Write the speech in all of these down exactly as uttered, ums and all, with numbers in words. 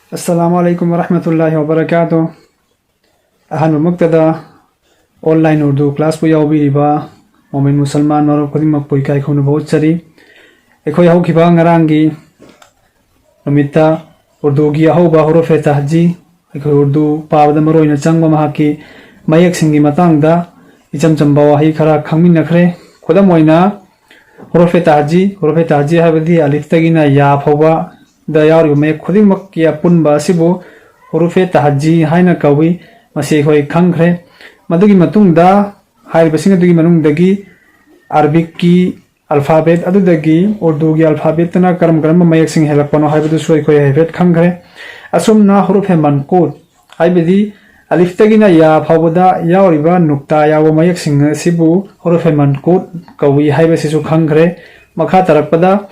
Assalamu alaikum warahmatullahi wabarakatuh. ꯑꯍꯥꯟꯕꯃꯛꯇꯗ online Urdu class ꯄꯨ ꯌꯥꯎꯕꯤꯔꯤꯕ ꯃꯣꯃꯤꯟ ꯃꯨꯁꯜꯃꯥꯟ ꯃꯔꯨꯞ ꯈꯨꯗꯤꯡꯃꯛꯄꯨ ꯏꯀꯥꯏ ꯈꯨꯝꯅꯕ ꯎꯠꯆꯔꯤ꯫ ꯑꯩꯈꯣꯏ ꯍꯧꯈꯤꯕ ꯉꯔꯥꯡꯒꯤ ꯅꯨꯃꯤꯠꯇ Urduꯒꯤ ꯑꯍꯧꯕ ꯍꯨꯔꯨꯐꯦ ꯇꯍꯖꯤ, ꯑꯩꯈꯣꯏ Urdu ꯄꯥꯕꯗ ꯃꯔꯨꯑꯣꯏꯅ ꯆꯪꯕ ꯃꯍꯥꯛꯀꯤ ꯃꯌꯦꯛꯁꯤꯡꯒꯤ ꯃꯇꯥꯡꯗ ꯏꯆꯝ ꯆꯝꯕ ꯋꯥꯍꯩ ꯈꯔ ꯈꯪꯃꯤꯟꯅꯈ꯭ꯔꯦ꯫ ꯈꯨꯗꯝ ꯑꯣꯏꯅ ꯍꯨꯔꯨꯐꯦ ꯇꯍꯖꯤ, ꯍꯨꯔꯨꯐꯦ ꯇꯍꯖꯤ ꯍꯥꯏꯕꯗꯤ ꯑꯂꯤꯐꯇꯒꯤꯅ ꯌꯥ ꯐꯥꯎꯕꯗ ꯌꯥꯎꯔꯤꯕ ꯃꯌꯦꯛ ꯈꯨꯗꯤꯡꯃꯛꯀꯤ ꯑꯄꯨꯟꯕ ꯑꯁꯤꯕꯨ ꯍꯨꯔꯨꯐꯦ ꯇꯍꯖꯤ ꯍꯥꯏꯅ ꯀꯧꯏ꯫ ꯃꯁꯤ ꯑꯩꯈꯣꯏ ꯈꯪꯈ꯭ꯔꯦ꯫ ꯃꯗꯨꯒꯤ ꯃꯇꯨꯡꯗ ꯍꯥꯏꯔꯤꯕꯁꯤꯡ ꯑꯗꯨꯒꯤ ꯃꯅꯨꯡꯗꯒꯤ ꯑꯔꯕꯤꯛꯀꯤ alphabet ꯑꯗꯨꯗꯒꯤ Urduꯒꯤ alphabetꯇꯅ ꯀꯔꯝ ꯀꯔꯝꯕ ꯃꯌꯦꯛꯁꯤꯡ ꯍꯦꯜꯂꯛꯄꯅꯣ ꯍꯥꯏꯕꯗꯨꯁꯨ ꯑꯩꯈꯣꯏ ꯍꯥꯏꯐꯦꯠ ꯈꯪꯈ꯭ꯔꯦ꯫ ꯑꯁꯨꯝꯅ ꯍꯨꯔꯨꯐꯦ ꯃꯟꯀꯨꯠ, ꯍꯥꯏꯕꯗꯤ ꯑꯂꯤꯐꯇꯒꯤꯅ ꯌꯥ ꯐꯥꯎꯕꯗ ꯌꯥꯎꯔꯤꯕ ꯅꯨꯛꯇꯥ ꯌꯥꯎꯕ ꯃꯌꯦꯛꯁꯤꯡ ꯑꯁꯤꯕꯨ ꯍꯨꯔꯨꯐꯦ ꯃꯟꯀꯨꯠ ꯀꯧꯏ ꯍꯥꯏꯕꯁꯤꯁꯨ ꯈꯪꯈ꯭ꯔꯦ꯫ ꯃꯈꯥ ꯇꯥꯔꯛꯄꯗ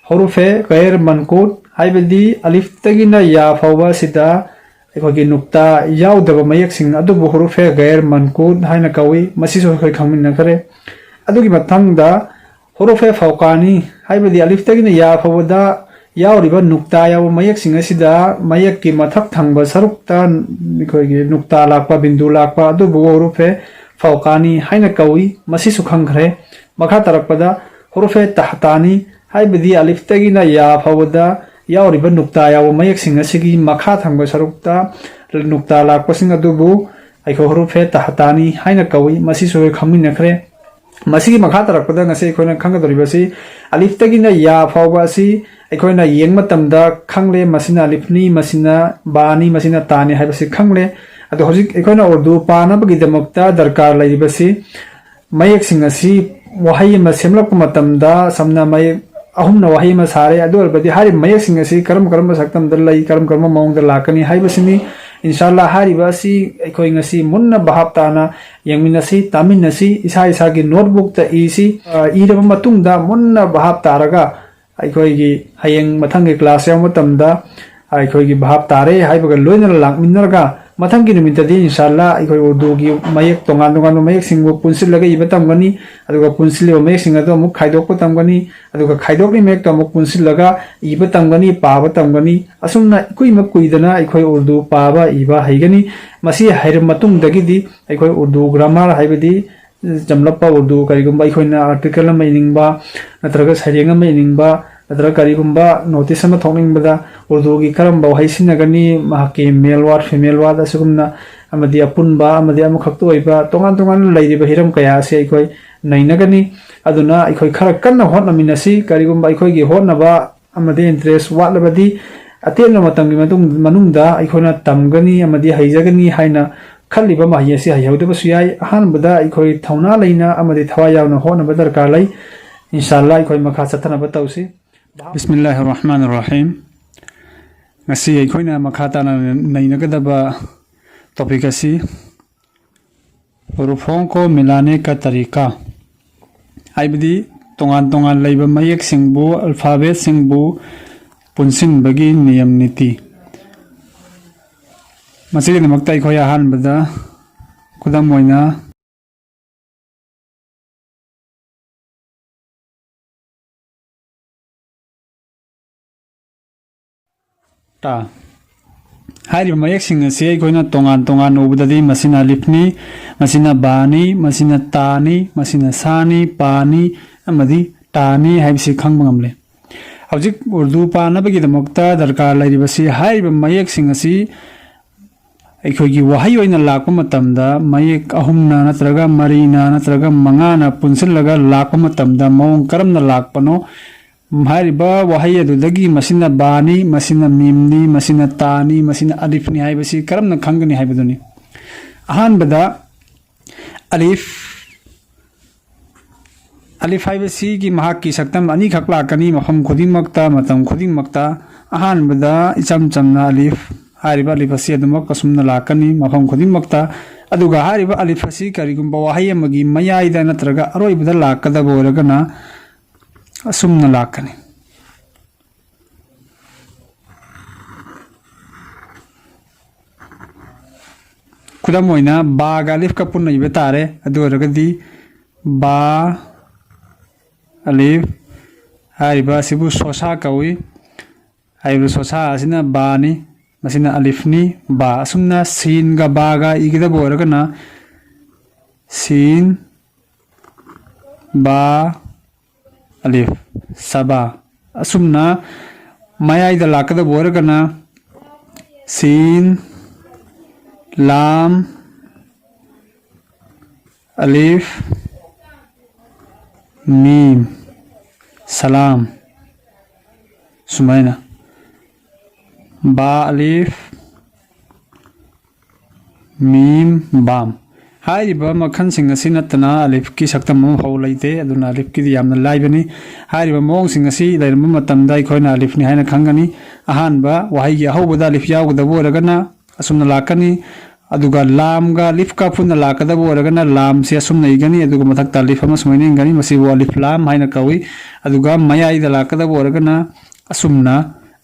ꯍꯨꯔꯨꯐꯦ ꯒꯩꯔ ꯃꯟꯀꯨꯠ, ꯍꯥꯏꯕꯗꯤ ꯑꯂꯤꯐꯇꯒꯤꯅ ꯌꯥ ꯐꯥꯎꯕ ꯑꯁꯤꯗ ꯑꯩꯈꯣꯏꯒꯤ ꯅꯨꯛꯇꯥ ꯌꯥꯎꯗꯕ ꯃꯌꯦꯛꯁꯤꯡ ꯑꯗꯨꯕꯨ ꯍꯨꯔꯨꯐꯦ ꯒꯩꯔ ꯃꯟꯀꯨꯠ ꯍꯥꯏꯅ ꯀꯧꯏ꯫ ꯃꯁꯤꯁꯨ ꯑꯩꯈꯣꯏ ꯈꯪꯃꯤꯟꯅꯈ꯭ꯔꯦ꯫ ꯑꯗꯨꯒꯤ ꯃꯊꯪꯗ ꯍꯨꯔꯨꯐꯦ ꯐꯧꯀꯥꯅꯤ, ꯍꯥꯏꯕꯗꯤ ꯑꯂꯤꯐꯇꯒꯤꯅ ꯌꯥ ꯐꯥꯎꯕꯗ ꯌꯥꯎꯔꯤꯕ ꯅꯨꯛꯇꯥ ꯌꯥꯎꯕ ꯃꯌꯦꯛꯁꯤꯡ ꯑꯁꯤꯗ ꯃꯌꯦꯛꯀꯤ ꯃꯊꯛ ꯊꯪꯕ ꯁꯔꯨꯛꯇ ꯑꯩꯈꯣꯏꯒꯤ ꯅꯨꯛꯇꯥ ꯂꯥꯛꯄ, ꯕꯤꯟꯗꯨ ꯂꯥꯛꯄ ꯑꯗꯨꯕꯨ ꯍꯨꯔꯨꯐꯦ ꯐꯧꯀꯥꯅꯤ ꯍꯥꯏꯅ ꯀꯧꯏ꯫ ꯃꯁꯤꯁꯨ ꯈꯪꯈ꯭ꯔꯦ꯫ ꯃꯈꯥ ꯇꯥꯔꯛꯄꯗ ꯍꯨꯔꯨꯐꯦ ꯇꯍꯇꯥꯅꯤ, ꯍꯥꯏꯕꯗꯤ ꯑꯂꯤꯐꯇꯒꯤꯅ ꯌꯥ ꯐꯥꯎꯕꯗ ꯌꯥꯎꯔꯤꯕ ꯅꯨꯛꯇꯥ ꯌꯥꯎꯕ ꯃꯌꯦꯛꯁꯤꯡ ꯑꯁꯤꯒꯤ ꯃꯈꯥ ꯊꯪꯕ ꯁꯔꯨꯛꯇ ꯅꯨꯛꯇꯥ ꯂꯥꯛꯄꯁꯤꯡ ꯑꯗꯨꯕꯨ ꯑꯩꯈꯣꯏ ꯍꯨꯔꯨꯐꯦ ꯇꯍꯇꯥꯅꯤ ꯍꯥꯏꯅ ꯀꯧꯏ꯫ ꯃꯁꯤꯁꯨ ꯑꯩꯈꯣꯏ ꯈꯪꯃꯤꯟꯅꯈ꯭ꯔꯦ꯫ ꯃꯁꯤꯒꯤ ꯃꯈꯥ ꯇꯥꯔꯛꯄꯗ ꯉꯁꯤ ꯑꯩꯈꯣꯏꯅ ꯈꯪꯒꯗꯧꯔꯤꯕꯁꯤ ꯑꯂꯤꯐꯇꯒꯤꯅ ꯌꯥ ꯐꯥꯎꯕ ꯑꯁꯤ ꯑꯩꯈꯣꯏꯅ ꯌꯦꯡꯕ ꯃꯇꯝꯗ ꯈꯪꯂꯦ, ꯃꯁꯤꯅ ꯑꯂꯤꯐꯅꯤ, ꯃꯁꯤꯅ ꯕꯥꯅꯤ, ꯃꯁꯤꯅ ꯇꯥꯅꯤ ꯍꯥꯏꯕꯁꯤ ꯈꯪꯂꯦ꯫ ꯑꯗꯣ ꯍꯧꯖꯤꯛ ꯑꯩꯈꯣꯏꯅ Urdu ꯄꯥꯅꯕꯒꯤꯗꯃꯛꯇ ꯗꯔꯀꯥꯔ ꯂꯩꯔꯤꯕꯁꯤ ꯃꯌꯦꯛꯁꯤꯡ ꯑꯁꯤ ꯋꯥꯍꯩ ꯑꯃ ꯁꯦꯝꯂꯛꯄ ꯃꯇꯝꯗ ꯁꯝꯅ ꯃꯌꯦꯛ ꯑꯍꯨꯝꯅ ꯋꯥꯍꯩ ꯑꯃ ꯁꯥꯔꯦ꯫ ꯑꯗꯨ ꯑꯣꯏꯔꯕꯗꯤ ꯍꯥꯏꯔꯤꯕ ꯃꯌꯦꯛꯁꯤꯡ ꯑꯁꯤ ꯀꯔꯝ ꯀꯔꯝꯕ ꯁꯛꯇꯝꯗ ꯂꯩ, ꯀꯔꯝ ꯀꯔꯝꯕ ꯃꯑꯣꯡꯗ ꯂꯥꯛꯀꯅꯤ ꯍꯥꯏꯕꯁꯤꯅꯤ꯫ ꯏꯟꯁꯥꯜꯂꯥ ꯍꯥꯏꯔꯤꯕ ꯑꯁꯤ ꯑꯩꯈꯣꯏ ꯉꯁꯤ ꯃꯨꯟꯅ ꯚꯥꯞ ꯇꯥꯅ ꯌꯦꯡꯃꯤꯟꯅꯁꯤ, ꯇꯥꯃꯤꯟꯅꯁꯤ꯫ ꯏꯁꯥ ꯏꯁꯥꯒꯤ notebookꯇ ꯏꯁꯤ꯫ ꯑ, ꯏꯔꯕ ꯃꯇꯨꯡꯗ ꯃꯨꯟꯅ ꯚꯥꯞ ꯇꯥꯔꯒ ꯑꯩꯈꯣꯏꯒꯤ ꯍꯌꯦꯡ ꯃꯊꯪꯒꯤ class ꯌꯥꯎꯕ ꯃꯇꯝꯗ ꯑꯩꯈꯣꯏꯒꯤ ꯚꯥꯞ ꯇꯥꯔꯦ ꯍꯥꯏꯕꯒ ꯂꯣꯏꯅꯅ ꯂꯥꯛꯃꯤꯟꯅꯔꯒ ꯃꯊꯪꯒꯤ ꯅꯨꯃꯤꯠꯇꯗꯤ ꯏꯟꯁꯥꯜꯂꯥ ꯑꯩꯈꯣꯏ ꯎꯔꯗꯨꯒꯤ ꯃꯌꯦꯛ, ꯇꯣꯉꯥꯟ ꯇꯣꯉꯥꯟꯕ ꯃꯌꯦꯛꯁꯤꯡꯕꯨ ꯄꯨꯟꯁꯤꯜꯂꯒ ꯏꯕ ꯇꯝꯒꯅꯤ꯫ ꯑꯗꯨꯒ ꯄꯨꯟꯁꯤꯜꯂꯤꯕ ꯃꯌꯦꯛꯁꯤꯡ ꯑꯗꯨ ꯑꯃꯨꯛ ꯈꯥꯏꯗꯣꯛꯄ ꯇꯝꯒꯅꯤ꯫ ꯑꯗꯨꯒ ꯈꯥꯏꯗꯣꯛꯂꯤꯕ ꯃꯌꯦꯛꯇꯣ ꯑꯃꯨꯛ ꯄꯨꯟꯁꯤꯜꯂꯒ ꯏꯕ ꯇꯝꯒꯅꯤ, ꯄꯥꯕ ꯇꯝꯒꯅꯤ꯫ ꯑꯁꯨꯝꯅ ꯏꯀꯨꯏꯃꯛ ꯀꯨꯏꯗꯅ ꯑꯩꯈꯣꯏ ꯎꯔꯗꯨ ꯄꯥꯕ ꯏꯕ ꯍꯩꯒꯅꯤ꯫ ꯃꯁꯤ ꯍꯩꯔꯕ ꯃꯇꯨꯡꯗꯒꯤꯗꯤ ꯑꯩꯈꯣꯏ ꯎꯔꯗꯨ ꯒ꯭ꯔꯥꯃꯥꯔ, ꯍꯥꯏꯕꯗꯤ ꯆꯝꯂꯞꯄ ꯎꯔꯗꯨ, ꯀꯔꯤꯒꯨꯝꯕ ꯑꯩꯈꯣꯏꯅ ꯑꯥꯔꯇꯤꯀꯜ ꯑꯃ ꯏꯅꯤꯡꯕ, ꯅꯠꯇ꯭ꯔꯒ ꯁꯩꯔꯦꯡ ꯑꯃ ꯏꯅꯤꯡꯕ, ꯅꯠꯇ꯭ꯔꯒ ꯀꯔꯤꯒꯨꯝꯕ ꯅꯣꯇꯤꯁ ꯑꯃ ꯊꯣꯛꯅꯤꯡꯕꯗ ꯎꯔꯗꯨꯒꯤ ꯀꯔꯝꯕ ꯋꯥꯍꯩ ꯁꯤꯖꯤꯟꯅꯒꯅꯤ, ꯃꯍꯥꯛꯀꯤ ꯃꯦꯜ ꯋꯥꯔꯗ, ꯐꯤꯃꯦꯜ ꯋꯥꯔꯗ, ꯑꯁꯤꯒꯨꯝꯅ ꯑꯃꯗꯤ ꯑꯄꯨꯟꯕ ꯑꯃꯗꯤ ꯑꯃꯈꯛꯇ ꯑꯣꯏꯕ ꯇꯣꯉꯥꯟ ꯇꯣꯉꯥꯟꯅ ꯂꯩꯔꯤꯕ ꯍꯤꯔꯝ ꯀꯌꯥ ꯑꯁꯤ ꯑꯩꯈꯣꯏ ꯅꯩꯅꯒꯅꯤ꯫ ꯑꯗꯨꯅ ꯑꯩꯈꯣꯏ ꯈꯔ ꯀꯟꯅ ꯍꯣꯠꯅꯃꯤꯟꯅꯁꯤ꯫ ꯀꯔꯤꯒꯨꯝꯕ ꯑꯩꯈꯣꯏꯒꯤ ꯍꯣꯠꯅꯕ ꯑꯃꯗꯤ ꯏꯟꯇꯔꯦꯁ ꯋꯥꯠꯂꯕꯗꯤ, ꯑꯇꯦꯟꯕ ꯃꯇꯝꯒꯤ ꯃꯇꯨꯡ-, ꯃꯅꯨꯡꯗ ꯑꯩꯈꯣꯏꯅ ꯇꯝꯒꯅꯤ ꯑꯃꯗꯤ ꯍꯩꯖꯒꯅꯤ ꯍꯥꯏꯅ ꯈꯜꯂꯤꯕ ꯃꯍꯩ ꯑꯁꯤ ꯍꯩꯍꯧꯗꯕꯁꯨ ꯌꯥꯏ꯫ ꯑꯍꯥꯟꯕꯗ ꯑꯩꯈꯣꯏ ꯊꯧꯅꯥ ꯂꯩꯅ ꯑꯃꯗꯤ ꯊꯋꯥꯏ ꯌꯥꯎꯅ ꯍꯣꯠꯅꯕ ꯗꯔꯀꯥꯔ ꯂꯩ꯫ ꯏꯟꯁꯥ ꯑꯜꯂꯥ ꯑꯩꯈꯣꯏ ꯃꯈꯥ ꯆꯠꯊꯅꯕ ꯇꯧꯁꯤ꯫ ꯕꯤꯁꯃꯤꯜꯂꯥꯍꯤꯔ ꯔꯍꯃꯥꯅꯤꯔ ꯔꯍꯤꯝ꯫ ꯉꯁꯤ ꯑꯩꯈꯣꯏꯅ ꯃꯈꯥ ꯇꯥꯅ ꯅꯩꯅꯒꯗꯕ ꯇꯣꯄꯤꯛ ꯑꯁꯤ ꯍꯨꯔꯨꯐꯣꯡ ꯀꯣ ꯃꯤꯂꯥꯅꯦ ꯀ ꯇꯔꯤꯀꯥ, ꯍꯥꯏꯕꯗꯤ ꯇꯣꯉꯥꯟ ꯇꯣꯉꯥꯟ ꯂꯩꯕ ꯃꯌꯦꯛꯁꯤꯡꯕꯨ, ꯑꯜꯐꯥꯕꯦꯠꯁꯤꯡꯕꯨ ꯄꯨꯟꯁꯤꯟꯕꯒꯤ ꯅꯤꯌꯝ ꯅꯤꯇꯤ꯫ ꯃꯁꯤꯒꯤꯗꯃꯛꯇ ꯑꯩꯈꯣꯏ ꯑꯍꯥꯟꯕꯗ ꯈꯨꯗꯝ ꯑꯣꯏꯅ ꯇꯥ ꯍꯥꯏꯔꯤꯕ ꯃꯌꯦꯛꯁꯤꯡ ꯑꯁꯤ ꯑꯩꯈꯣꯏꯅ ꯇꯣꯉꯥꯟ ꯇꯣꯉꯥꯟꯅ ꯎꯕꯗꯗꯤ ꯃꯁꯤꯅ ꯑꯂꯤꯐꯅꯤ, ꯃꯁꯤꯅ ꯕꯥꯅꯤ, ꯃꯁꯤꯅ ꯇꯥꯅꯤ, ꯃꯁꯤꯅ ꯁꯥꯅꯤ, ꯄꯥꯅꯤ ꯑꯃꯗꯤ ꯇꯥꯅꯤ ꯍꯥꯏꯕꯁꯤ ꯈꯪꯕ ꯉꯝꯂꯦ꯫ ꯍꯧꯖꯤꯛ ꯎꯔꯗꯨ ꯄꯥꯅꯕꯒꯤꯗꯃꯛꯇ ꯗꯔꯀꯥꯔ ꯂꯩꯔꯤꯕꯁꯤ, ꯍꯥꯏꯔꯤꯕ ꯃꯌꯦꯛꯁꯤꯡ ꯑꯁꯤ ꯑꯩꯈꯣꯏꯒꯤ ꯋꯥꯍꯩ ꯑꯣꯏꯅ ꯂꯥꯛꯄ ꯃꯇꯝꯗ ꯃꯌꯦꯛ ꯑꯍꯨꯝꯅ ꯅꯠꯇ꯭ꯔꯒ ꯃꯔꯤꯅ ꯅꯠꯇ꯭ꯔꯒ ꯃꯉꯥꯅ ꯄꯨꯟꯁꯤꯜꯂꯒ ꯂꯥꯛꯄ ꯃꯇꯝꯗ ꯃꯑꯣꯡ ꯀꯔꯝꯅ ꯂꯥꯛꯄꯅꯣ, ꯍꯥꯏꯔꯤꯕ ꯋꯥꯍꯩ ꯑꯗꯨꯗꯒꯤ ꯃꯁꯤꯅ ꯕꯥꯅꯤ, ꯃꯁꯤꯅ ꯃꯤꯝꯅꯤ, ꯃꯁꯤꯅ ꯇꯥꯅꯤ, ꯃꯁꯤꯅ ꯑꯂꯤꯐꯅꯤ ꯍꯥꯏꯕꯁꯤ ꯀꯔꯝꯅ ꯈꯪꯒꯅꯤ ꯍꯥꯏꯕꯗꯨꯅꯤ꯫ ꯑꯍꯥꯟꯕꯗ ꯑꯂꯤꯐ, ꯑꯂꯤꯐ ꯍꯥꯏꯕꯁꯤꯒꯤ ꯃꯍꯥꯛꯀꯤ ꯁꯛꯇꯝ ꯑꯅꯤꯈꯛ ꯂꯥꯛꯀꯅꯤ ꯃꯐꯝ ꯈꯨꯗꯤꯡꯃꯛꯇ, ꯃꯇꯝ ꯈꯨꯗꯤꯡꯃꯛꯇ꯫ ꯑꯍꯥꯟꯕꯗ ꯏꯆꯝ ꯆꯝꯅ ꯑꯂꯤꯐ, ꯍꯥꯏꯔꯤꯕ ꯑꯂꯤꯐ ꯑꯁꯤ ꯑꯗꯨꯃꯛ ꯑꯁꯨꯝꯅ ꯂꯥꯛꯀꯅꯤ ꯃꯐꯝ ꯈꯨꯗꯤꯡꯃꯛꯇ꯫ ꯑꯗꯨꯒ ꯍꯥꯏꯔꯤꯕ ꯑꯂꯤꯐ ꯑꯁꯤ ꯀꯔꯤꯒꯨꯝꯕ ꯋꯥꯍꯩ ꯑꯃꯒꯤ ꯃꯌꯥꯏꯗ ꯅꯠꯇ꯭ꯔꯒ ꯑꯔꯣꯏꯕꯗ ꯂꯥꯛꯀꯗꯕ ꯑꯣꯏꯔꯒꯅ ꯑꯁꯨꯝꯅ ꯂꯥꯛꯀꯅꯤ꯫ ꯈꯨꯗꯝ ꯑꯣꯏꯅ ꯕꯥꯒ ꯑꯂꯤꯐꯀ ꯄꯨꯟꯅ ꯏꯕ ꯇꯥꯔꯦ꯫ ꯑꯗꯨ ꯑꯣꯏꯔꯒꯗꯤ ꯕꯥ ꯑꯂꯤꯐ ꯍꯥꯏꯔꯤꯕ ꯑꯁꯤꯕꯨ ꯁꯣꯁꯥ ꯀꯧꯏ꯫ ꯍꯥꯏꯔꯤꯕ ꯁꯣꯁꯥ ꯑꯁꯤꯅ ꯕꯥꯅꯤ, ꯃꯁꯤꯅ ꯑꯂꯤꯐꯅꯤ꯫ ꯕꯥ ꯑꯁꯨꯝꯅ ꯁꯤꯟꯒ ꯕꯥꯒ ꯏꯒꯗꯕ ꯑꯣꯏꯔꯒꯅ ꯁꯤꯟ ꯕꯥ ꯑꯂꯤꯐ ꯁꯕꯥ꯫ ꯑꯁꯨꯝꯅ ꯃꯌꯥꯏꯗ ꯂꯥꯛꯀꯗꯕ ꯑꯣꯏꯔꯒꯅ ꯁꯤꯟ ꯂꯥꯝ ꯑꯂꯤꯐ ꯃꯤꯝ ꯁꯂꯥꯝ꯫ ꯁꯨꯃꯥꯏꯅ ꯕꯥ ꯑꯂꯤꯐ ꯃꯤꯝ ꯕꯥꯝ꯫ ꯍꯥꯏꯔꯤꯕ ꯃꯈꯜꯁꯤꯡ ꯑꯁꯤ ꯅꯠꯇꯅ ꯑꯂꯤꯐꯀꯤ ꯁꯛꯇꯝ ꯑꯃꯐꯥꯎ ꯂꯩꯇꯦ꯫ ꯑꯗꯨꯅ ꯑꯂꯤꯐꯀꯤꯗꯤ ꯌꯥꯝꯅ ꯂꯥꯏꯕꯅꯤ꯫ ꯍꯥꯏꯔꯤꯕ ꯃꯑꯣꯡꯁꯤꯡ ꯑꯁꯤ ꯂꯩꯔꯝꯕ ꯃꯇꯝꯗ ꯑꯩꯈꯣꯏꯅ ꯑꯂꯤꯐꯅꯤ ꯍꯥꯏꯅ ꯈꯪꯒꯅꯤ꯫ ꯑꯍꯥꯟꯕ ꯋꯥꯍꯩꯒꯤ ꯑꯍꯧꯕꯗ ꯑꯂꯤꯐ ꯌꯥꯎꯒꯗꯕ ꯑꯣꯏꯔꯒꯅ ꯑꯁꯨꯝꯅ ꯂꯥꯛꯀꯅꯤ꯫ ꯑꯗꯨꯒ ꯂꯥꯝꯒ ꯑꯂꯤꯐꯀ ꯄꯨꯟꯅ ꯂꯥꯛꯀꯗꯕ ꯑꯣꯏꯔꯒꯅ ꯂꯥꯝꯁꯦ ꯑꯁꯨꯝꯅ ꯏꯒꯅꯤ꯫ ꯑꯗꯨꯒ ꯃꯊꯛꯇ ꯑꯂꯤꯐ ꯑꯃ ꯁꯨꯃꯥꯏꯅ ꯏꯒꯅꯤ꯫ ꯃꯁꯤꯕꯨ ꯑꯂꯤꯐ ꯂꯥꯝ ꯍꯥꯏꯅ ꯀꯧꯏ꯫ ꯑꯗꯨꯒ ꯃꯌꯥꯏꯗ ꯂꯥꯛꯀꯗꯕ ꯑꯣꯏꯔꯒꯅ ꯑꯁꯨꯝꯅ,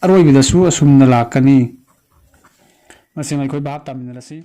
ꯑꯔꯣꯏꯕꯗꯁꯨ ꯑꯁꯨꯝꯅ ꯂꯥꯛꯀꯅꯤ꯫ ꯃꯁꯤꯃ ꯑꯩꯈꯣꯏ ꯚꯥꯞ ꯇꯥꯃꯤꯟꯅꯔꯁꯤ꯫